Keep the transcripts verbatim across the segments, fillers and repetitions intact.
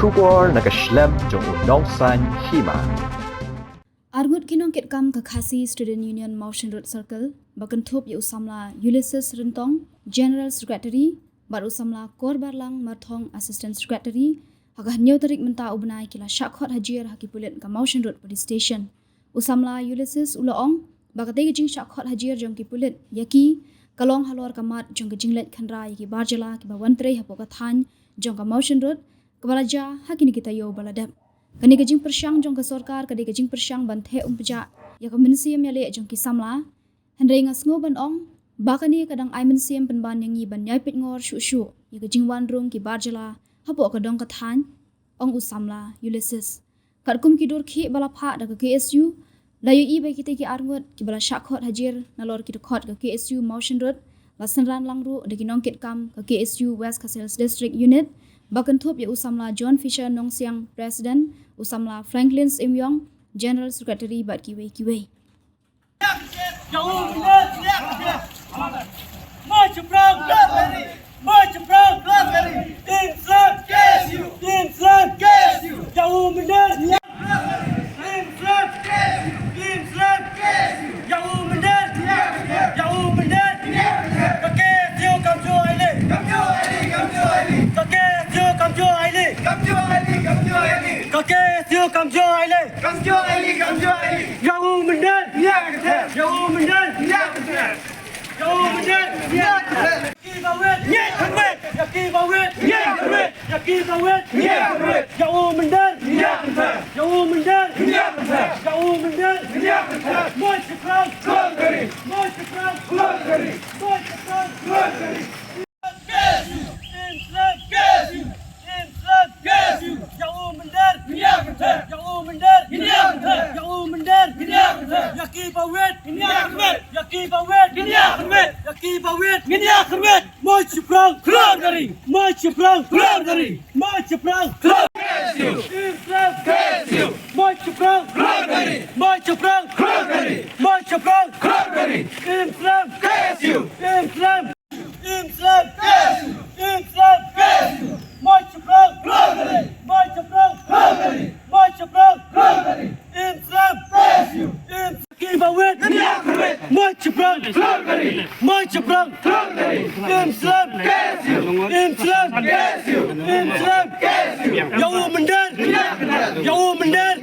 Khubor na ka shlem jong u nongsaiñ hima. Arngut ki nongkitkam ka Khasi Student Union Mawshynrut Circle ba kynthup ïa u samla Ulysses Ryntong, General Secretary, bad u samla Korbarlang Marthong, Assistant Secretary, ha ka hynñiew tarik mynta u bnai ki la shah khot hajir ha ki pulit ka Mawshynrut Police Station. U samla Ulysses u la ong ba katei ka jingshah khot hajir jong ki pulit ïa ki ka long halor ka mat jong ka jingleit khynra ïa ki bar jylla kiba wan trei hapoh ka thaiñ jong ka Mawshynrut kaba la jia ha kine ki taïew ba la dep. Kane ka jingpyrshang jong ka sorkar ka dei ka jingpyrshang ban theh umphniang ïa ka mynsiem ïaleh jong ki samla. Hynrei nga sngew ban ong ba kane ka dang ai mynsiem pynban ïa ngi ban ïai peit ngor shuh shuh ïa ka jingwan rung ki bar jylla hapoh ka dong ka thaiñ, ong u samla Ulysses. Katkum ki dur khih ba la phah da ka K S U, la ïohi ba kitei ki arngut kiba la shah khot hajir nalor ki dkhot ka K S U Mawshynrut la synran lang ruh da ki nongkitkam ka K S U West Khasi Hills District Unit ba kynthup ïa u samla John Fisher Nongsiang, President, u samla Franklin Symyong, General Secretary, bad kiwei kiwei. March phrang! March phrang! Inside! Inside! Ïa u mynder! Inside! Inside! Ïa u mynder! Ïa u mynder! Ka K S U kam ju ai leh! Ka K S U kam ju ai leh! Ka K S U kam ju ai leh! Ïa u mynder! Ïa u mynder! Ïa u mynder! Ïa ki ba wit! Ïa ki ba wit! Ïa u mynder! Ïa u mynder! Ïa u mynder! March phrang! March phrang! March phrang! Inside! Ïa u mynder! Ïa u mynder! Ïa u mynder! Ïa ki ba wit! Ïa ki ba wit! Ïa ki ba wit! March phrang! March phrang! March phrang! Inside! March phrang! March phrang! March phrang! Inside! Inside! Inside! March phrang! March phrang! March phrang! Inside! Inside! Ïa ki ba wit! March phrang! March phrang! Inside! Inside! Inside! Ïa u mynder! Ïa u mynder!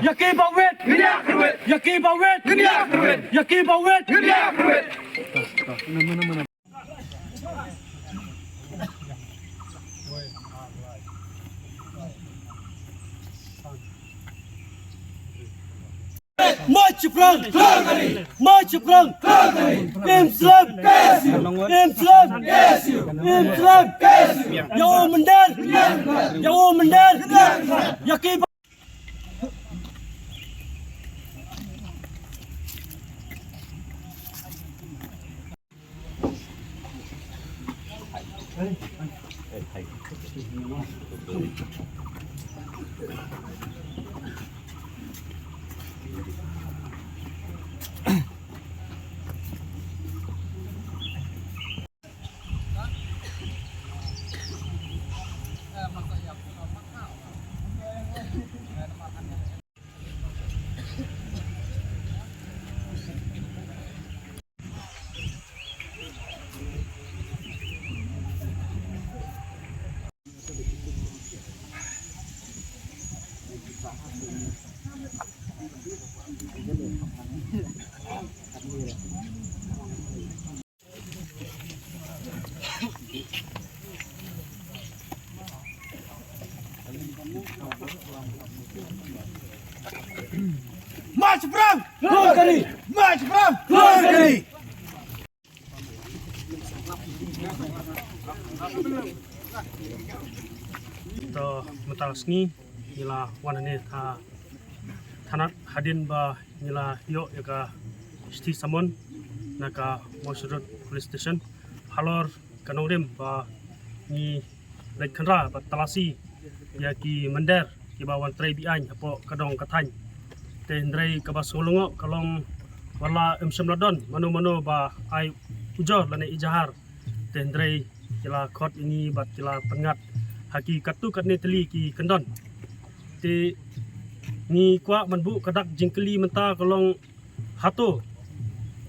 Ïa ki ba wit! Ïa ki ba wit! Ïa ki ba wit! March phrang! March phrang! Inside! Inside! Inside! Ïa u mynder! Ïa u mynder! Ïa ki ba March phrang! March phrang! To mynta ka sngi ngi la wan hangne ha thanat hadien ba ngi la ïoh ïa ka shithi summon na ka Mawshynrut Police Station halor ka nongrim ba ngi leit khynra bad talasi ïa ki mynder kiba wan trei be-aiñ hapoh ka dong ka thaiñ. Te hynrei kaba sngewlyngngoh ka long wat la ym shym la don mano mano ba ai ujor lane ijahar. Te hynrei ki la khot ïa ngi bad ki la pynngat ha ki katto katne tylli ki kyndon. Te ngi kwah ban buh ka dak jingkylli mynta ka long, hato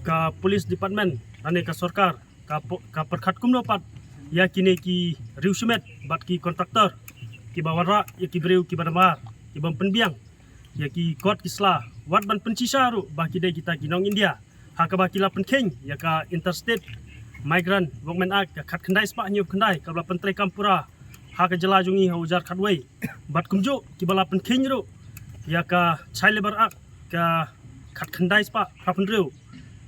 ka police department lane ka sorkar ka po-, ka pyrkhat kumno pat ïa kine ki riew shimet bad ki contractor kiba wanrah ïa ki briew kiba namar, kiba pynbiang ïa ki kot ki sla, wat ban pynshisha ruh ba ki dei kita ki nong India, ha kaba ki la pynkheiñ ïa ka Interstate Migrant Workmen Act ka khatkhyndai spah hynñiewphew khyndai kaba la pyntreikam pura ha ka jylla jong ngi ha u hajar khatwei. Bad kumjuh kiba la pynkheiñ ruh ïa ka Child Labour Act ka khatkhyndai spah phraphew hynriew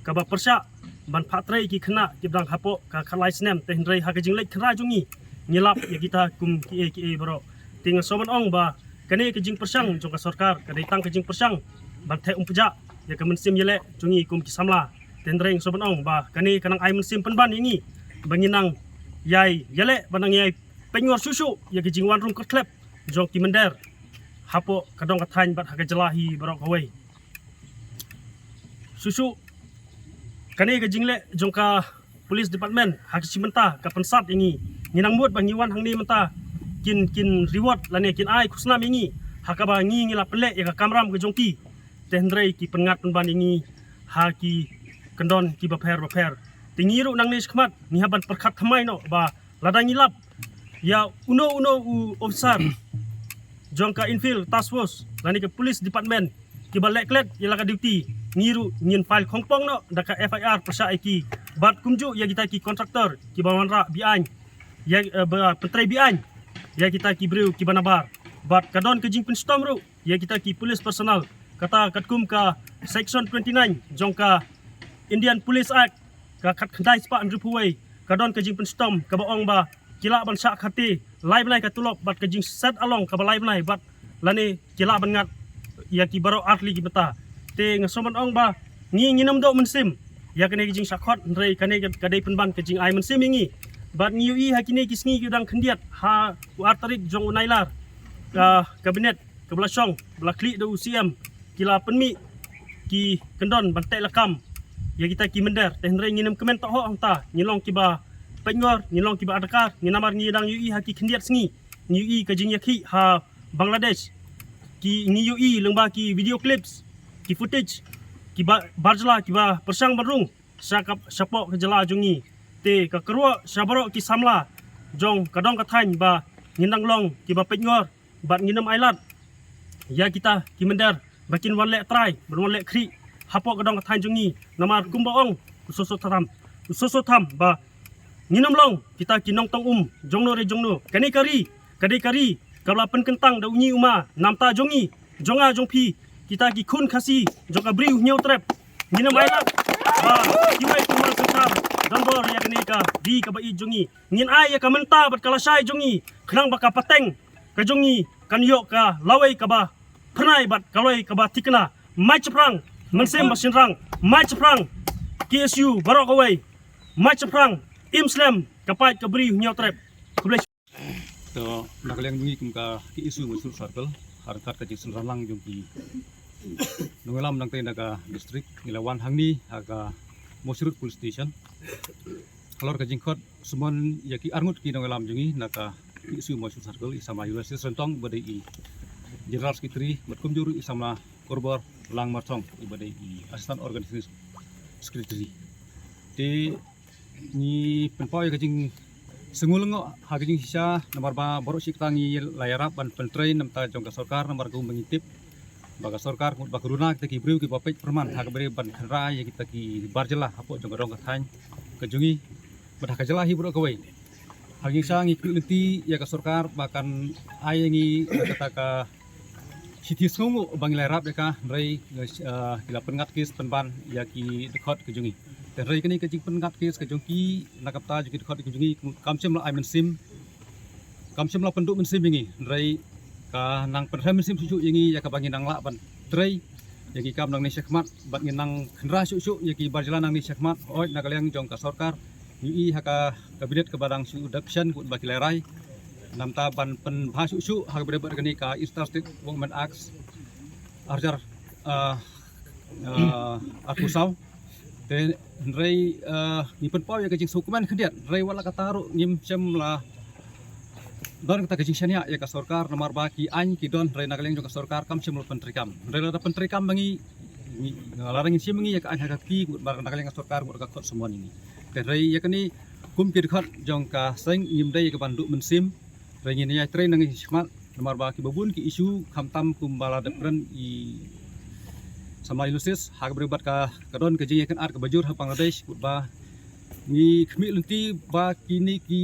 kaba pyrshah ban phah trei ki khynnah kiba dang hapoh ka khatlai snem, te hynrei ha ka jingleit khynra jong ngi ngi lap ïa kita kum kiei kiei baroh. Te nga sngewbha ban ong ba kane ka jingpyrshang jong ka sorkar ka dei tang ka jingpyrshang ban theh umphniang ïa ka mynsiem ïaleh jong ngi kum ki samla. Te hynrei nga sngewbha ban ong ba kane ka nang ai mynsiem pynban ïa ngi ba ngin nang ïai ïaleh, ba nang ïai pynngor shuh shuh ïa ka jingwan rung kyrthlep jong ki mynder hapoh ka dong ka thaiñ bad ha ka jylla hi baroh kawei. Shuh shuh kane ka jingleh jong ka police department ha ka shi mynta ka pynsat ïa ngi. Ngi nang mut ba ngi wan hangne mynta kin, kin reward lane kin ai khusnam ïa ngi ha kaba ngi, ngi la pynleh ïa ka kamram ka jong ki. Te hynrei ki pynngat pynban ïa ngi ha ki kyndon kiba pher bapher. Te ngi ruh nangne shakhmat ngi hap ban pyrkhat thymmai noh ba lada ngi lap ïa uno uno u officer jong ka Enfield Task Force lane ka police department kiba leh klet ïa la ka duty, ngi ruh ngin file khongpong noh da ka F I R pyrshah ïa ki. Bad kumjuh ïa kita ki contractor kiba wanrah beaiñ, ïa, eh, ba pyntrei beaiñ ïa kita ki briew kiba nabar. Bad ka don ka jingpynshitom ruh ïa kita ki police personnel, kata katkum ka section twenty-nine jong ka Indian Police Act ka khatkhyndai spah hynriewphew wei, ka don ka jingpynshitom kaba ong ba ki lah ban shah khate lai bnai ka tulop bad ka jingset along kaba lai bnai bad lane ki lah ban ngat ïa ki baroh artylli ki bynta. Te nga sngewbha ban ong ba ngi, ngin ym doh mynsiem ïa kane ka jingshah khot, hynrei kane ka, ka dei pynban ka jingai mynsiem ïa ngi. Bad ngi ïohi ha kine ki sngi ki dang khyndiat ha u ar tarik jong u Nailar, ka kabinet kaba la shong ba la khlieh da u C M ki la pynmih ki kyndon ban teh lakam ïa kita ki mynder. Te hynrei ngin ym kmen tohok hangta, ngi long kiba pynngor, ngi long kiba adkar, ngi namar ngi dang ïohi ha ki khyndiat sngi ngi ïohi ka jingïakhih ha Bangladesh, ki ngi ïohi lyngba ki video clips, ki footage, kiba barjla kiba pyrshang ban rung sha ka, shapoh ka jylla jong ngi. Te ka kyrwoh sha baroh ki samla jong ka dong ka thaiñ ba ngin nang long kiba pynngor bad ngin ym ailad ïa kita ki mynder ba kin wan leh trai, ban wan leh khrieh hapoh ka dong ka thaiñ jong ngi. Namar kumba ong u Soso Tham, u Soso Tham ba ngin ym long kita ki nongtong um jongno re jongno. Kane ka ri ka dei ka ri kaba la pynkyntang da u ngi u ma, namta jong ngi, jong nga jong phi, kita ki khun Khasi jong ka Bri u Hynñiewtrep. Ngin ym ailad ba kiwei ki man synshar donbor ïa kane ka ri kaba ïeit jong ngi. Ngin ai ïa ka mynta bad ka lashai jong ngi khnang ba ka pateng ka jong ngi kan ïoh ka lawei kaba phyrnai bad ka lawei kaba thikna. Mai shaphrang mynsiem bad shynrang, mai shaphrang K S U baroh kawei, mai shaphrang, im slem ka paid ka Bri u Hynñiewtrep. Khublei. To, na ka liang jong ngi kum ka K S U Mawshynrut Circle, ha ryngkat ka jingsynran lang jong ki nongïalam nangtei na ka district, ngi la wan hangne ha ka Mawshynrut Police Station halor ka jingkhot summon ïa ki arngut ki nongïalam jong ngi na ka K S U Mawshynrut Circle, i samla University Sentong ba dei i General Secretary, bad kumjuh ruh i samla Korbor Langmarthong, i ba dei i Assistant Organizing Secretary. Te ngi pynpaw ïa ka jingsngewlyngngoh ha ka jingshisha namar ba baroh shi katta ngi la ïarap ban pyntrei na bynta jong ka sorkar, namar kumba ngi tip ba ka sorkar mut ba ka runa kita ki briew kiba peit pyrman ha kaba ri ban khynra ïa kita ki bar jylla hapoh jong ka dong ka thaiñ ka jong ngi bad ha ka jylla hi baroh kawei. Ha ka jingshisha ngi kyrkhu lynti ïa ka sorkar ba kan ai ïa ngi kata ka shithi sngewnguh ba ngi la ïarap ïa ka, hynrei, eh, ki la pynngat kes pynban ïa ki dkhot ka jong ngi. Te hynrei kane ka jingpynngat kes ka jong ki na ka bynta jong ki dkhot ka jong ngi kam shym la ai mynsiem, kam shym la pynduh mynsiem ïa ngi, hynrei ka nang pynrem mynsiem shuh shuh ïa ngi ïa kaba ngin nang lah ban trei ïa ki kam nangne shakhmat bad ngin nang khynra shuh shuh ïa ki bar jylla nangne shakhmat. Hooid, na ka liang jong ka sorkar ngi ïohi ha ka kabinet kaba dang shu dep shen kumba ki la rai na bynta ban pynbha shuh shuh ha kaba ïadei bad kane ka Interstate Workmen Act arhajar, ah, ah, arphew saw. Te hynrei, ah, ngi pynpaw ïa ka jingsngewkmen khyndiat, hynrei wat la katta ruh ngim shym la Don kata ka jingshaniah ïa ka sorkar namar ba ki aiñ ki don, hynrei na ka liang jong ka sorkar kam shym la pyntreikam. Hynrei lada pyntreikam ma ngi, ngi, lada ngin shim ma ngi ïa ka aiñ ha ka kti, mut ba na ka liang ka sorkar mut ka khot sumon ïa ngi. Hynrei ïa kane kum ki dkhot jong ka seng ngim dei ïa ka ban duh mynsiem. Hynrei ngin ïa trei na ngi shakhmat namar ba kiba bun ki issue khamtam kumba la dep kren i samla Ulysses ha ka briew bad ka, ka don ka jingïakynad kaba jur ha Bangladesh, mut ba ngi khmih lynti ba kine ki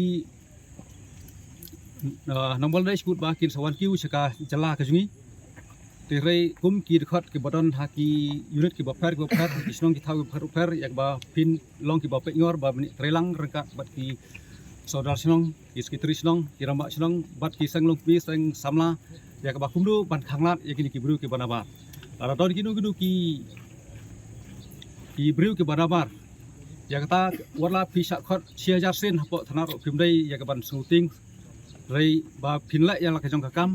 uh, nong Bangladesh kut ba kin sa wan kiew sha ka jylla ka jong ngi. Te hynrei kum ki dkhot kiba don ha ki unit kiba pher kiba pher, ki shnong ki thaw kiba pher pher, ïa kaba phin long kiba peit ngor ba mynta trei lang ryngkat bad ki sordar shnong, ki sekretari shnong, ki rangbah shnong bad ki seng longkmie seng samla, ïa kaba kumno ban khanglad ïa kine ki briew kiba nabar. Lada don kino kino ki, ki briew kiba nabar, ïa kata wat la phi shah khot shi hajar sien hapoh thana ruh phim dei ïa ka ban sngewtieng. Hynrei ba phin leh ïa la ka jong ka kam,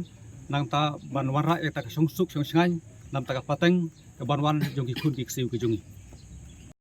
nangta ban wanrah ïa kata ka shongsuk shongshngaiñ na bynta ka pateng ka ban wan jong ki khun ki ksiew ki jong ngi.